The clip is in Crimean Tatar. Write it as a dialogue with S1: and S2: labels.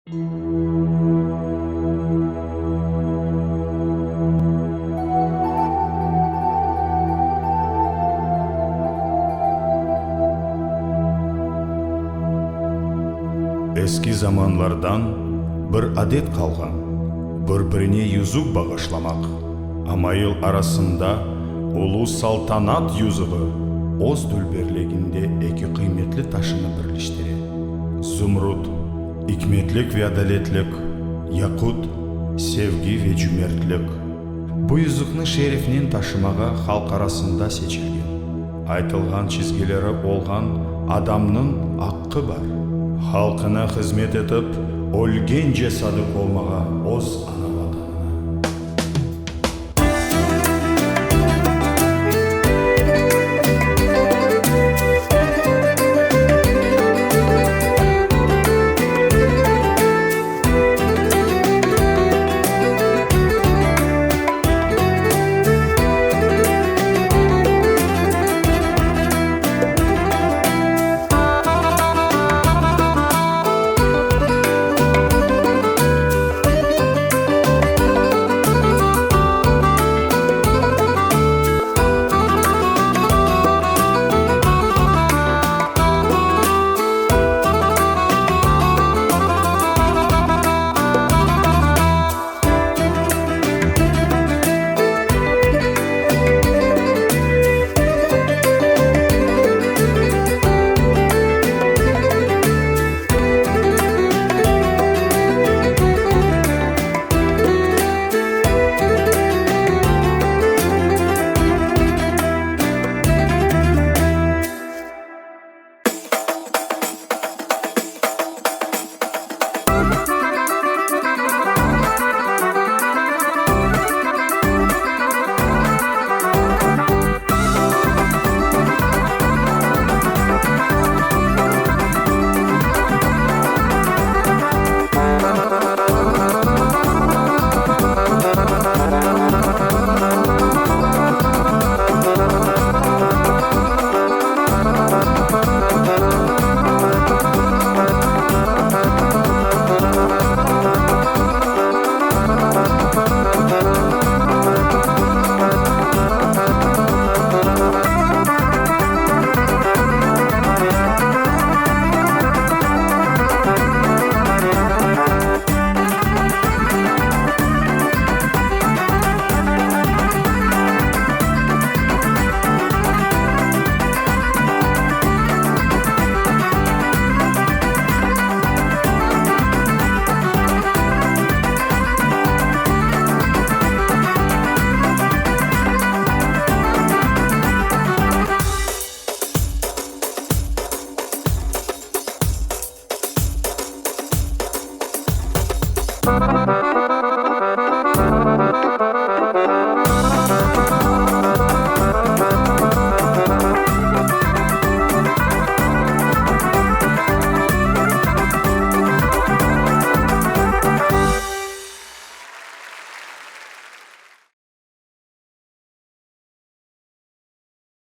S1: Eski zamanlardan bir adet qalğan, bir-birine yüzük bağışlamaq. Amayıl arasında ulu saltanat yüzüği öz dülberliginde eki qıymetli taşını birleştire, zümrüt, ikmetlik ve adaletlik, yaqut, sevgi ve cümertlik. Bu yüzükni şerefnen taşımağa halq arasında seçilgen, aytılğan çizgileri olğan adamnıñ aqqı bar. Halqına hızmet etip, ölgence sadıq olmağa öz.